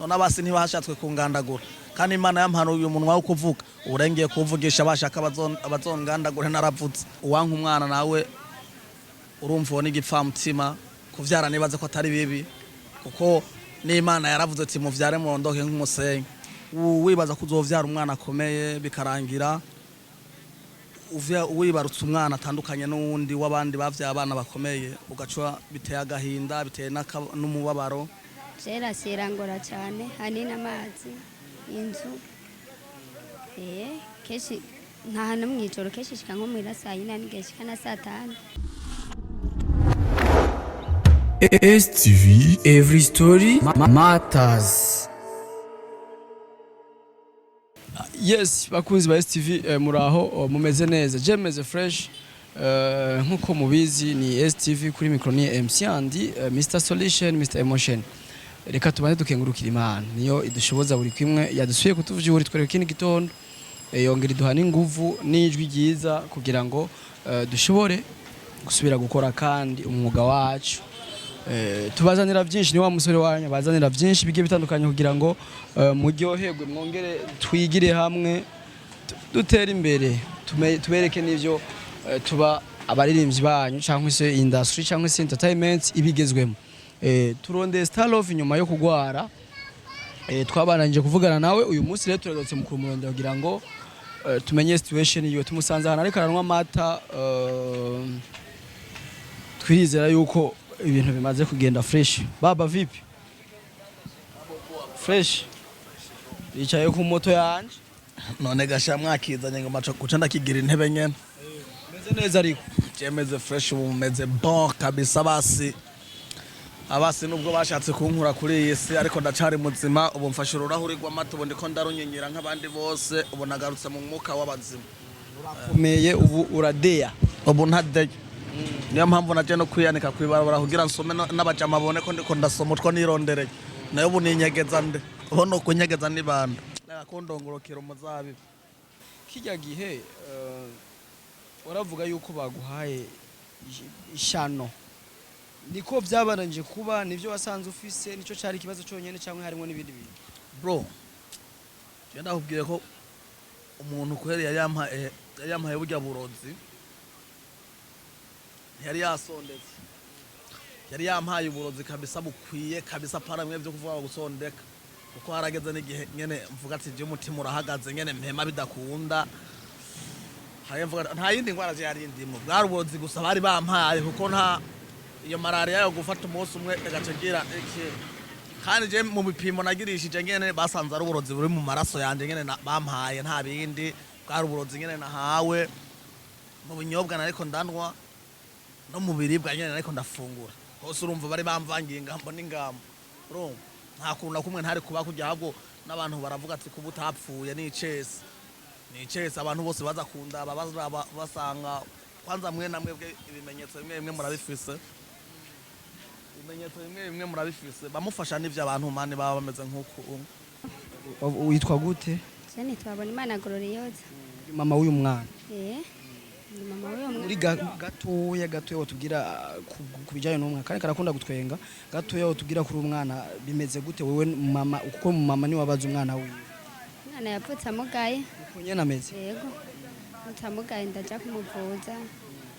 None abasi ntibashatswe kungandagura, kandi Imana yampanuye umunwa wo kuvuga, urengeye kuwuvugisha. Bashaka abazongandagure, naravutse. Uwanka umwana nawe urumva uwo n'igipfamutima. Kuvyara nibaze ko atari bibi, kuko n'Imana yaravuze ati: "Muvyare murondoke nk'umusenyi." Wibaza ko uzovyara umwana akomeye, bikarangira wibarutse umwana atandukanye n'uwundi w'abandi bavyaye abana bakomeye, ugaca biteye agahinda, biteye n'umubabaro. Jera sirangora cyane, hanini amazi, inzu. Kenshi ntaha no mw'ijoro, kenshi shika nko muhira saa 4, n'igihe shika na saa 5. STV Every Story Matters. Yes, bakunzi ba STV, muraho? Oh, mumeze neza? Je meze fresh. Nkuko mubizi ni STV, kuri micro ni MC Andy, Mr Solution, Mr Emotion. Reka tubanze dukengurukira Imana, niyo idushoboza buri kimwe, yadusuye kutuvyura, itwereka ikindi gitondo, yongera iduha n'inguvu n'ijwi ryiza kugira ngo dushobore gusubira gukora kandi umwuga wacu. Tubazanira byinshi, ni wa musore wanyu bazanira byinshi bigiye bitandukanye kugira ngo muryoherwe, mwongere twigire hamwe, dutere imbere, tubereke n'ivyo tuba abaririmbyi banyu cyangwa se industry cyangwa se entertainment ibigezwemo. Turondeye Star Love nyuma yo kugwara. Twabananje kuvugana nawe uyu munsi, rero turagarutse mu kumurondera kugira ngo tumenye situation yiwe. Tumusanze ahantu ariko aranywa amata. Twirizera yuko ibintu bimaze kugenda fresh. Baba, vipi? Fresh? Yicaye ku moto yanje. None gasha mwakizanye ngo maco kuca ndakigira intebe nyene. Meze neza ariko. Jemeze fresh, ubu meze bon kabisa. Basi abasi nubwo bashatse kunkura kuri iyi si, ariko ndacari muzima. Ubu mfashe ururahuri rw'amata, ubu ndiko ndarunyinyira nk'abandi bose. Ubu nagarutse mu mwuka w'abazima. Urakomeye ubu, uradeya? Ubu ntadeya, niyo mpamvu naje no kwiyanika kwibarabara kugira nsome n'abajama babone ko ndiko ndasoma utwo nirondereye. Nayo ubu ninyegeza nde? Ubu ni ukunyegeza n'ibanda reka kundongorokera umuzabibu. Kijya gihe waravuga yuko baguhaye ishano, niko byabananje kuba? Nivyo wasanze ufise, nico cari ikibazo cyonyene cyangwa harimo n'ibindi bintu? Bro, je ndakubwiye ko umuntu kweri yari yampaye burya burozi, ntiyari yasondetse. Yari yampaye uburozi kabisa bukwiye kabisa, para bimwe byo kuvuga ngo gusondeka, kuko harageze n'igihe nyene mvuga ati je umutima urahagaze nyene, mpema bidakunda. Hariya mvuga nta yindi ndwara je yari ndimo, bwari uburozi gusa bari bampaye, kuko nta iyo malaria yo gufata umunsi umwe igaca igira iki. Kandi je mu bipimo nagirishije nyene basanze ari uburozi buri mu maraso yanje nyene bampaye, nta bindi, bwari uburozi nyene nahawe mu binyobwa nariko ndanwa no mu biribwa nyene nariko ndafungura hose. Urumva bari bamvangiye ingambo n'ingambo. Urumva nta kuntu na kumwe ntari kuba kurya, ahubwo n'abantu baravuga ati kuba utapfuye ni icesi, ni icesi. Abantu bose baza kundaba bazaba basanga kwanza mwe na mwebwe ibimenyetso bimwe bimwe murabifise, ibimenyetso bimwe bimwe murabifise. Bamufasha n'ivyo abantu mani baba bameze nk'uku. Witwa gute? Je nitwa Imana Gloriosa. Mama w'uyu mwana? Ni mama w'uyo mwana. Muri gatoya gatoya watubwira ku bijyanye n'umwana, kandi karakunda gutwenga. Gatoya watubwira kuri umwana bimeze gute, wewe mama, kuko mama niwe wabaza umwana wiwe. Umwana yavutse amugaye. Uko nyene ameze? Yego, avutse amugaye, ndaja kumuvuza,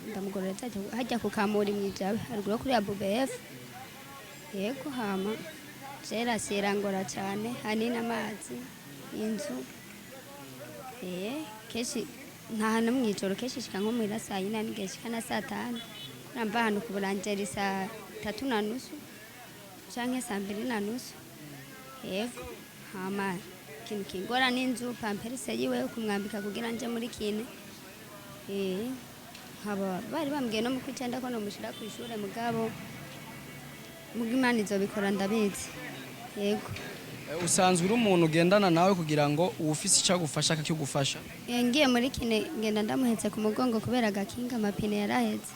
ndamugorora hajya kukamura imwijabe haruguru yo kuri ya BBF. Yego, hama jera sirangora cyane, hanini amazi, inzu. Kenshi ntaha no mw'ijoro, kenshi shika nko muhira saa 4, n'igihe shika na saa 5. Namba ahantu ku burangeri saa 3:30 canke saa 2:30. Yego, hama ikintu kingora n'inzu, pampers yiwe yo kumwambika kugira nje muri kiné. Nkaba bari bambwiye no mu kw'icenda ko nomushira kw'ishure, mugabo muga Imana izobikora, ndabizi. Yego. Usanzwe uri umuntu ugendana nawe kugira ngo uwufise icyo agufasha akakigufasha? Ngiye muri kiné ngenda ndamuhetse ku mugongo kubera agakinga amapine yarahetse.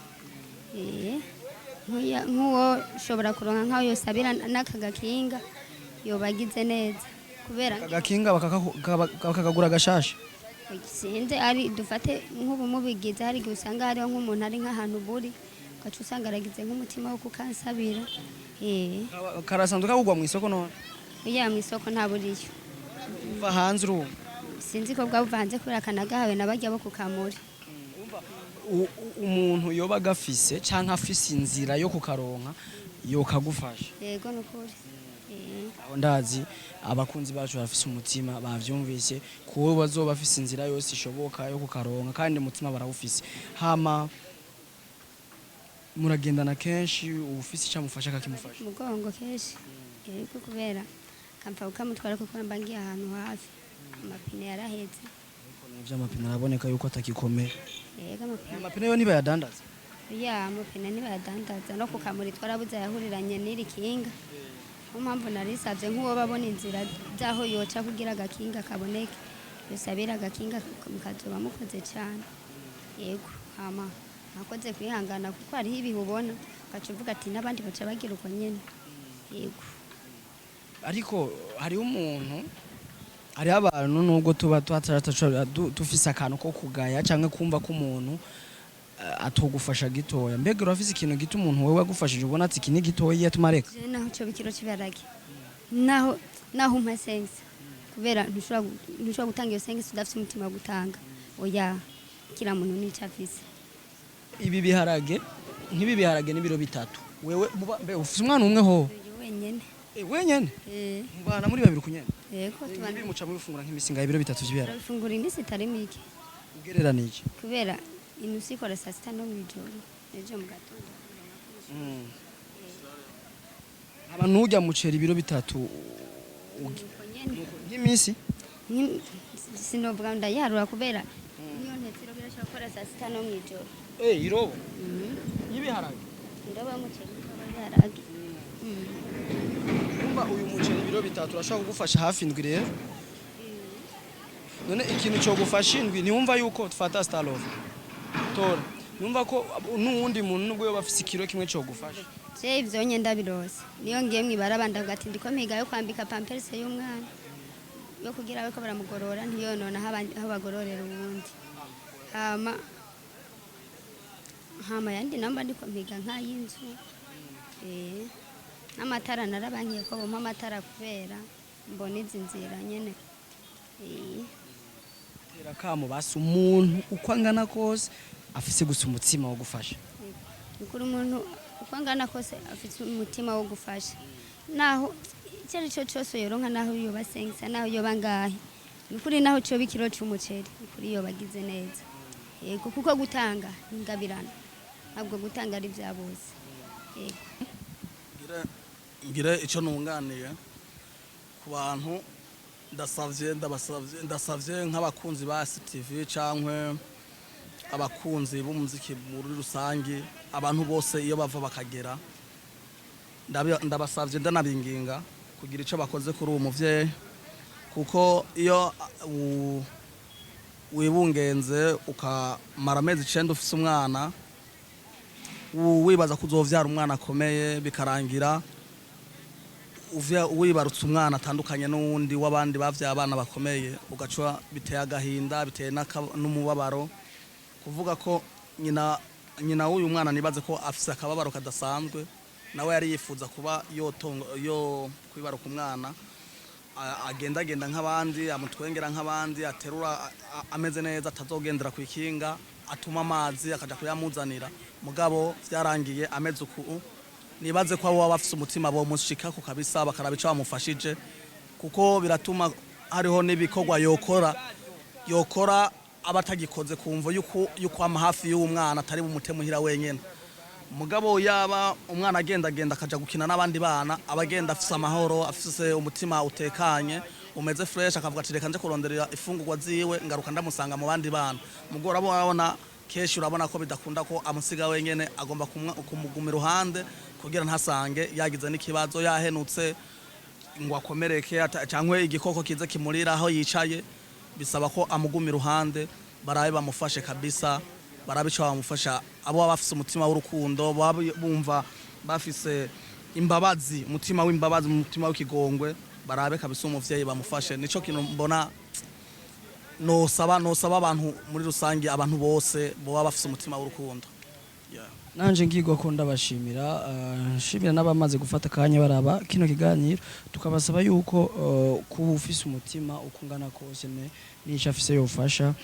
Nk'uwo ushobora kuronka nk'aho yosabira n'aka gakinga yoba agize neza kubera Agakinga bakakagura gashasha? Sinzi, ari dufate nk'ubu mubigize, hari igihe usanga hariho nk'umuntu ari nk'ahantu buri, ugaca usanga aragize nk'umutima wo kukansabira. Karasanzwe kagurwa mu isoko none? Oya, mu isoko nta buriyo. Uva hanze, urumva? Sinzi ko bwaba buva hanze kubera kanagahawe n'abajya bo kukamuri. Umuntu yoba agafise canke afise inzira yo kukaronka yokagufasha. Yego, nukuri. Aho ndazi abakunzi bacu barafise umutima, bavyumvise kuwo bazoba bafise inzira yose ishoboka yo kukaronka, kandi umutima barawufise. Hama muragendana kenshi, ufise icyo amufasha akakimufasha? Umugongo kenshi, yego, kubera kampfa kukamutwara kuko mba ngiye ahantu hafi, amapine yaraheze. Vy'amapine araboneka yuko atagikomeye. Yego, amapine. Amapine yo ntibayadandaza? Ya, amapine ntibayadandaza, no kukamuri twarabuze yahuriranye n'iri kinga. Niyo mpamvu narisabye nk'uwo babona inzira z'aho yoca kugira agakinga kaboneke, yosabira agakinga mukazoba mukoze cyane. Yego, hama nakoze kwihangana kuko hariho ibihe ubona ugaca uvuga ati n'abandi baca bagira uko nyene. Yego. Ariko hariho umuntu, hariho abantu, nubwo tuba dufise akantu ko kugaya canke kumva ko umuntu atogufasha gitoya, mbega urafise ikintu gito umuntu wewe agufashije ubona ati iki ni gitoya tumareka? Je naho cyo bikiro cy'ibiharage, naho umpa sense, kubera ntushobora gutanga iyo sense udafite umutima wo gutanga. Oya, kila muntu nico afise. Ibi biharage, nk'ibi biharage n'ibiro 3, wewe mbe ufise umwana umwe ho? Uyu wenyene. Eh, wenyene? Eh. Mubana muri babiri kunyene? Yego, tubana. Ibi muca mubifungura nk'imisi ngahe, ibiro 3 vy'ibiharage? Turabifungura iminsi itari mike. Ugereranije? Kubera inusu ikora saa sita no mw'ijoro, ejo mu gatondo. Aba nturya muceri ibiro 3 Uko nyene. Nk'imisi? Sinovuga ndayiharura kubera niyo ntetse irobo irashobora gukora saa sita no mw'ijoro. Eh, irobo y'ibiharage? Indobo y'umuceri, indobo y'ibiharage. Umva, uyu muceri ibiro 3 urashobora kugufasha hafi indwi. Rero none ikintu cyo gufasha indwi, ntiwumva yuko tufata Starlove tora, ntiwumva ko n'uwundi muntu nubwo yoba afise ikiro kimwe cyo gufasha? Je ivyo nye ndabirose niyo ngiye mw'ibaraba ndavuga ati ndiko mpiga yo kwambika pampers y'umwana, yo kugira bariko baramugorora ntiyonona aho bagororera uwundi. Hama yandi namba ndiko mpiga nk'ay'inzu, n'amatara narabankiye ko bompa amatara kubera mbona izi nzira nyene. Tera kamo basi umuntu uko angana kose afise gusa umutima wo gufasha. Ukuri, umuntu uko angana kose afite umutima wo gufasha, naho icyo ari cyo cyose yoronka, naho yoba sengisa, naho yoba ngahe, ni ukuri, naho coba ikiro c'umuceri, ni ukuri yoba agize neza. Yego, kuko gutanga ni ingabirano, ntabwo gutanga ari bya bose. Yego. Ngire icyo nunganiye ku bantu. Ndasavye, ndabasavye, ndasavye nk'abakunzi ba STV canke abakunzi b'umuziki muri rusange, abantu bose iyo bava bakagera, ndabasavye, ndanabinginga kugira icyo bakoze kuri uwo muvyeyi, kuko iyo wibungenze ukamara amezi 9 ufise umwana, wibaza ko uzovyara umwana akomeye, bikarangira wibarutse umwana atandukanye n'uwundi w'abandi bavyaye abana bakomeye, ugaca biteye agahinda, biteye n'umubabaro. Kuvuga ko nyina w'uyu mwana, nibaze ko afise akababaro kadasanzwe, nawe yari yifuza kuba yotongo yo kwibaruka umwana agendagenda nk'abandi, amutwengera nk'abandi, aterura ameze neza, atazogendera ku ikinga, atuma amazi akaja kuyamuzanira. Mugabo vyarangiye ameze uku. Nibaze ko abo baba bafise umutima bomushikako kabisa, bakaraba ico bamufashije, kuko biratuma hariho n'ibikorwa yokora aba atagikoze ku mvo yuko ama hafi y'uwo mwana atari bumute muhira wenyene. Mugabo yaba umwana agendagenda akaja gukina n'abandi bana, aba agenda afise amahoro, afise umutima utekanye, umeze fresh, akavuga ati reka nje kuronderera ifungurwa ziwe, ngaruka ndamusanga mu bandi bana. Mugo urabona kenshi, urabona ko bidakunda ko amusiga wenyene, agomba kumuguma iruhande kugira ntasange yagize n'ikibazo, yahenutse ngo akomereke canke igikoko kize kimurira aho yicaye. Bisaba ko amuguma iruhande. Barabe bamufashe kabisa, barabe ico bamufasha. Abo baba bafise umutima w'urukundo, baba bumva bafise imbabazi, umutima w'imbabazi, umutima w'ikigongwe, barabe kabisa umuvyeyi bamufashe. Nico kintu mbona nosaba abantu muri rusange, abantu bose boba bafise umutima w'urukundo. Yeah. Nanje ngirwa ko ndabashimira, nshimira n'abamaze gufata akanya baraba kino kiganiro, tukabasaba yuko kuba ufise umutima uko ungana kose n'ico afise yofasha.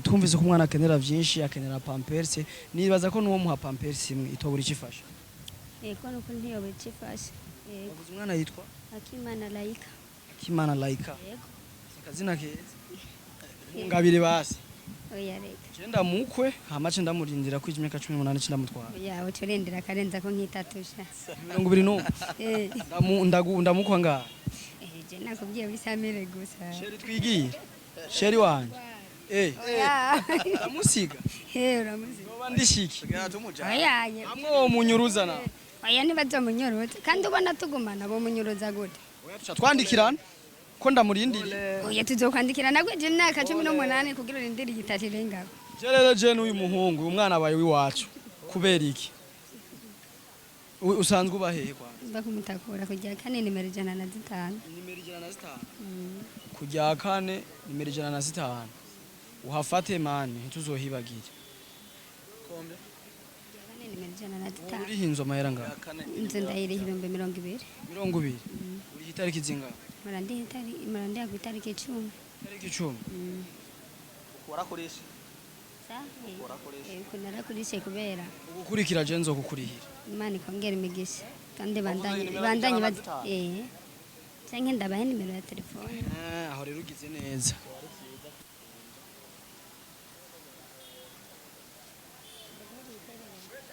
Twumvise ko umwana akenera vyinshi, akenera pampers. Nibaza ko n'uwo muha pampers imwe itobura ico ifasha. Yego, nuko ntiyoba icifashe, yego. Wavuze umwana yitwa? Akimana Layika. Akimana Laika. Yego. Akazina keza, ngabire basi. Oya, reka. Je ndamukwe, hama ce ndamurindira kwija imyaka 18, ce ndamutwara. Oya, ucurindira akarenza ko nk'itatusha. 21. Eh. Ndamukwa ngaha. Eh, je nakubwiye bisamire gusa. Chéri, twigiye, chéri wanje. Oya. Ndamusiga. Eh, uramuzi. Noba ndishiki. Oya ye. Hamwe wo munyuruza na Oya, ntibazomunyuruza, kandi ubona tugumana bomunyuruza gute? Oya, tuca twandikirana ko ndamurindiriye. Oya, tuzokwandikira nagwije imyaka 18 kugira urindire igitatu irengako. Je rero, je n'uyu muhungu, uyu mwana abaye w'iwacu kubera iki? Usanzwe uba hehe kwanza? Mba kumutakura kujya kane, nimero 105. Nimero 105, kujya kane, nimero 105, uhafate mani, ntituzohibagire. Kujya kane, nimero 105. Uriho inzu amahera ngaho? Inzu ndayiriha 20,000. 20. Uriho itariki zingahe? Murandiha ku itariki 10. Itariki 10. Warakoresha? Sa? Yego, narakurishe kubera Ugukurikira je nzokukurihira. Imana ikongera imigisha kandi bandanye nimero bandanye 105? Eh, canke ndabahe nimero ya telefone. Aho rero ugize neza.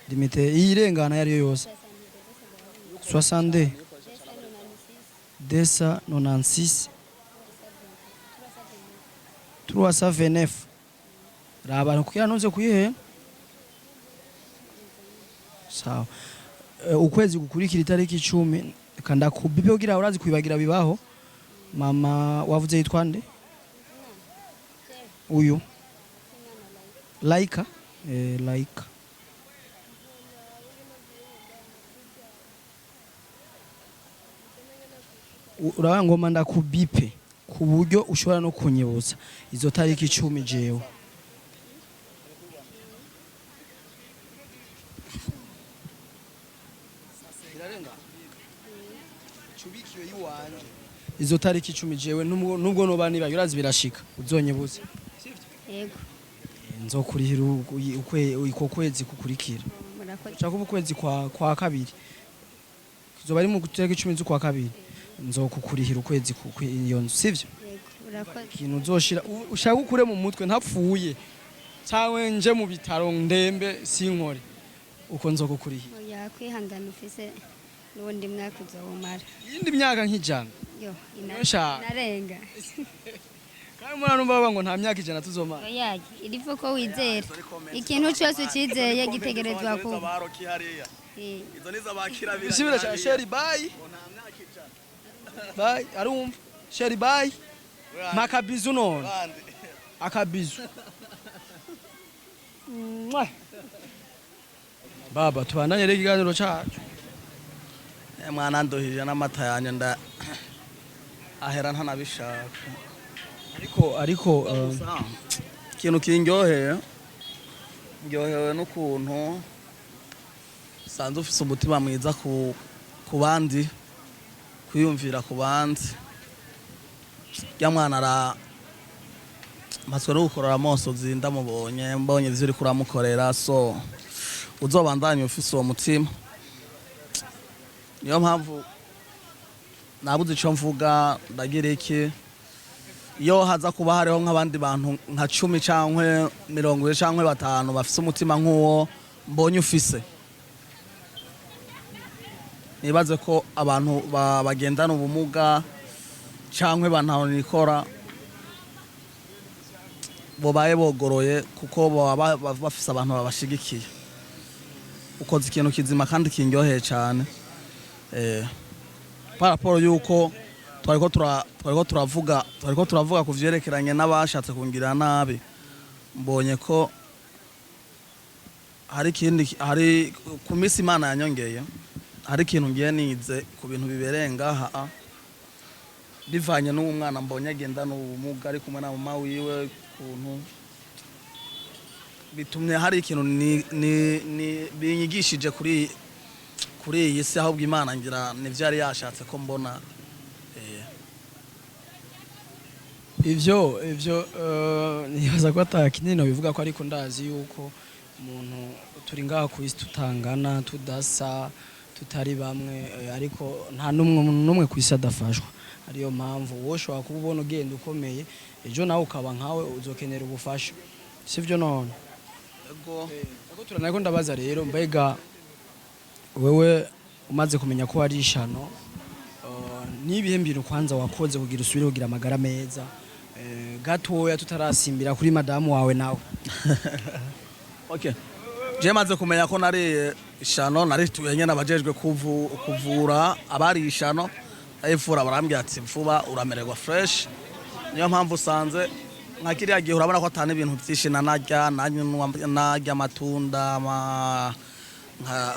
Limite irengana yariyo yose, 62 296 329. Raba kugira ntuze kuyihe. Sawa. Ukwezi gukurikira itariki 10 kanda kubibe kugira urazi kwibagira bibaho. Mama wavuze yitwa nde uyu? Laika, Laika. Urabona ngoma ndakubipe ku buryo ushobora no kunyibutsa izo tariki 10 jewe. Cubikiwe yiwanje izo tariki 10, jewe nubwo noba niba urazi birashika, uzonyibuze. Yego. Nzokurihira uko kwezi kukurikira. Murakoze. Ushaka ubu kwezi kwa kabiri kizoba ari mu tariki 10 z'ukwa kabiri, nzokukurihira ukwezi iyo nzu, sivyo? Yego, urakoze. Ikintu uzoshira ushaka ukure mu mutwe, ntapfuye cyangwa nje mu bitaro ndembe sinkore uko, nzokukurihira. Oya, kwihangana ufise n'ubundi mwaka uzowumara. Iyindi myaka nk'ijana. Yo. Niyo nshaka. Inarenga. Kandi murana numva bavuga ngo nta myaka 100 tuzomara. Oya, irivo ko wizera ikintu cyose ucizeye gitegerezwa kuba. Baroki hariya. Izo nizo bakirabira. Bishimira cyane, chéri, bye bye. Arumva, chéri, bye. Makabizu none. Akabizu. Mwah. Baba, tubandanye rero ikiganiro cacu. Mwana nduhije n'amata yanjye nda ahera ntanabishaka. Ariko Gusa, ikintu kindyoheye, ndyohewe n'ukuntu usanzwe ufise umutima mwiza ku bandi, kwiyumvira ku bandi. Ya mwana ara mpatswe no gukorora amosozi ndamubonye, mbonye ivyo uriko uramukorera. So uzobandanye ufise uwo mutima. Niyo mpamvu nabuze ico mvuga, ndagira iki: iyo haza kuba hariho nk'abandi bantu nka 10 cankwe 20 cankwe 5 bafise umutima nk'uwo mbonye ufise, nibaze ko abantu bagendana ubumuga cankwe bantahonikora bobaye bogoroye, kuko baba bafise abantu babashigikiye. Ukoze ikintu kizima kandi kindyoheye cane. Par rapport yuko twariko turavuga ku vyerekeranye n'abashatse kungirira nabi, mbonye ko hari ikindi, hari ku minsi Imana yanyongeye, hari ikintu ngiye nize ku bintu bibereye ngaha, bivanye n'uwo mwana mbonye agendana ubumuga ari kumwe na mama wiwe, ukuntu Bitumye hari ikintu ni binyigishije kuri iyi si, ahubwo Imana ngira nivyo yari yashatse ko mbona. Ivyo nibaza ko ata kinini bivuga ko, ariko ndazi yuko umuntu turi ngaha ku isi tutangana, tudasa, tutari bamwe, ariko nta n'umwe n'umwe ku isi adafashwa. Ariyo mpamvu wowe ushobora kuba ubona ugenda ukomeye, ejo nawe ukaba nkawe uzokenera ubufasha, sivyo none? Ego. Ariko turanako ndabaza rero, mbega wewe umaze kumenya ko wari ishano, nibihe bintu kwanza wakoze kugira usubire kugira amagara meza, gatoya tutarasimbira kuri madamu wawe nawe? Okay, je maze kumenya ko nari ishano, narituye nyene abajejwe kuvura abari ishano, ayivura barambwira ati vuba uramererwa fresh. Niyo mpamvu usanze nka kiriya gihe urabona ko atana ibintu byinshi nanarya, nanywa, narya amatunda,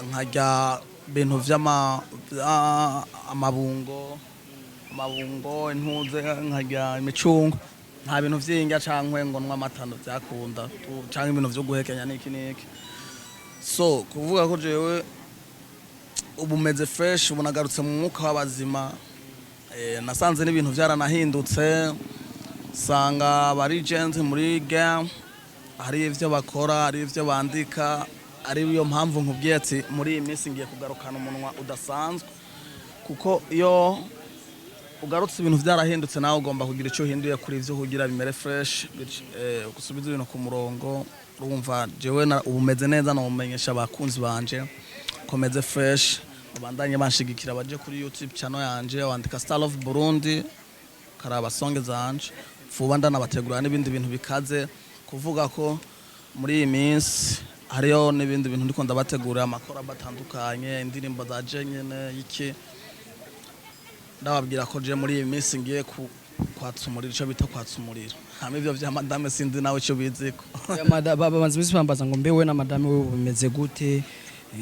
nkarya ibintu amabungo, intuze, nkarya imicungwe. Nta bintu vy'indya cankwe ngo nywa amata vyakunda, canke ibintu vyo guhekenya n'iki n'iki. So kuvuga ko jewe ubu meze fresh, ubu nagarutse mu mwuka w'abazima. Nasanze n'ibintu vyaranahindutse, sanga aba legends muri game hari ivyo bakora, hari ivyo bandika. Ari yo mpamvu nkubwiye ati muri iyi minsi ngiye kugarukana umunwa udasanzwe, kuko iyo ugarutse ibintu vyarahindutse, nawe ugomba kugira icyo uhinduye kuri ivyo kugira bimere fresh, gusubiza ibintu ku murongo. Urumva jewe ubu meze neza, nomenyesha abakunzi banje ko meze fresh, babandanye banshigikira, baje kuri YouTube channel yanje, wandika Star of Burundi karaba song zanje. Vuba ndanabategurira n'ibindi bintu bikaze. Kuvuga ko muri iyi minsi hariyo n'ibindi bintu ndiko ndabategurira, amakora atandukanye, indirimbo za je nyene iki. Ndababwira ko je muri iyi minsi ngiye ku kwatsa umuriro, ico bita kwatsa umuriro. Hama ivyo vya madame sinzi nawe ico biziko. Babanza imisi bambaza ngo mbe we na madame we bimeze gute?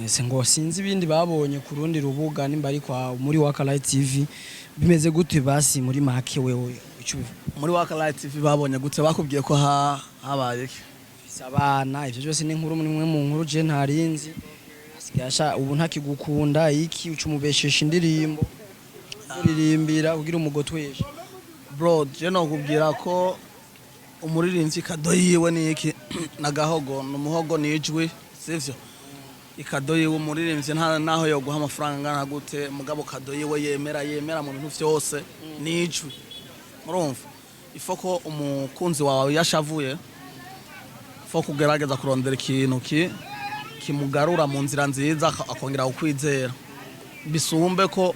Se ngo sinzi ibindi babonye ku rundi rubuga, nimba ari kwa muri Waka Light TV bimeze gute? Basi muri make wewe ico ubivuga? Muri Waka Light TV babonye gute? Bakubwiye ko habaye iki? Ufise abana, ivyo byose ni inkuru nimwe mu nkuru je ntarinzi. Asigaye ubu ntakigukunda iki, uca umubeshesha indirimbo, uririmbira kugira umugotweshe. Bro, je nokubwira ko umuririmbyi cadeau yiwe ni iki? Nagahogo ni umuhogo, ni ijwi, sivyo? I cadeau yiwe umuririmbyi nta naho yoguha amafaranga angana gute, mugabo cadeau yiwe yemera mu bintu vyose ni ijwi. Murumva ifo ko umukunzi wawe yashavuye, fo kugerageza kurondera ikintu kimugarura mu nzira nziza, akongera kukwizera, bisumbe ko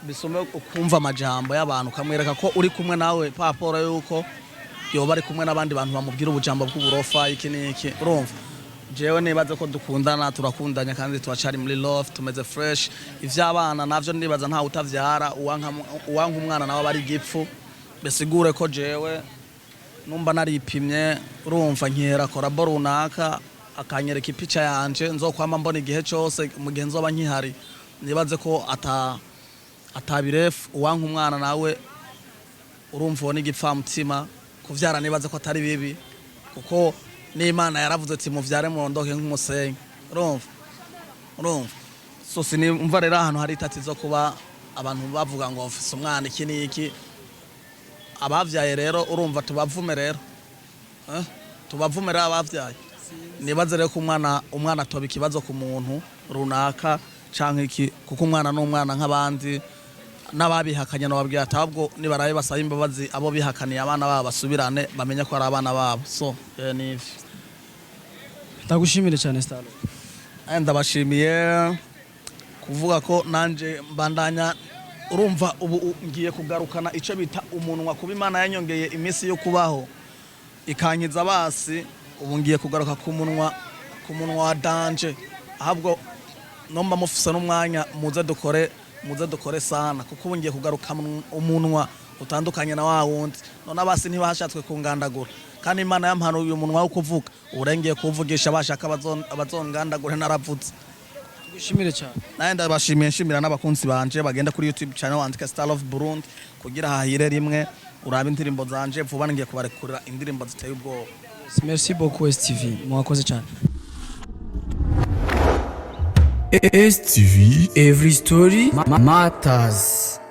bisumbe ukumva amajambo y'abantu, ukamwereka ko uri kumwe nawe, paporo yuko yoba ari kumwe n'abandi bantu bamubwira ubujambo bw'uburofa iki n'iki. Urumva jewe nibaze ko dukundana, turakundanye kandi turacari muri love, tumeze fresh. Ivy'abana navyo nibaza ntawe utavyara, uwanka umwana nawe aba ari igipfu. Bisigure ko jewe numba naripimye, urumva nkera collabo runaka, akanyereka ipica yanje nzokwama mbona igihe cose mu gihe nzoba nkihari, nibaze ko atabirefu. Uwanka umwana nawe urumva uwo n'igipfamutima. Kuvyara nibaze ko atari bibi, kuko n'Imana yaravuze ati muvyare murondoke nk'umusenyi. Urumva so sinumva rero ahantu hari itatizo kuba abantu bavuga ngo mfise umwana iki n'iki. Abavyaye rero urumva tubavume rero, eh? Tubavume rero abavyaye. Nibaze rero ko umwana atoba ikibazo ku muntu runaka canke iki, kuko umwana n'umwana nk'abandi. N'ababihakanye nababwira ati ahubwo nibarabe basaba imbabazi abo bihakaniye abana babo, basubirane, bamenye ko ari abana babo. So ni ivyo. Ndagushimire cyane, Star. Ndabashimiye. Kuvuga ko nanje mbandanya, urumva ubu ngiye kugarukana ico bita umunwa. Kuba Imana yanyongeye iminsi yo kubaho ikankiza basi, ubu ngiye kugaruka ku munwa wa danger. Ahubwo nomba mufise n'umwanya, muze dukore sana, kuko ubu ngiye kugaruka umunwa utandukanye na wa wundi. None abasi ntibashatswe kungandagura, kandi Imana yampanuye umunwa wo kuvuga, ubu rero ngiye kuwuvugisha, bashaka abazongandagure naravutse. Tugushimire cyane. Naye ndabashimiye, nshimira n'abakunzi banje. Bagenda kuri YouTube channel wandika Star of Burundi kugira hahire rimwe urabe indirimbo zanje. Vuba ngiye kubarekurira indirimbo ziteye ubwoba. Merci beaucoup STV, mwakoze cyane. STV Every Story Matters.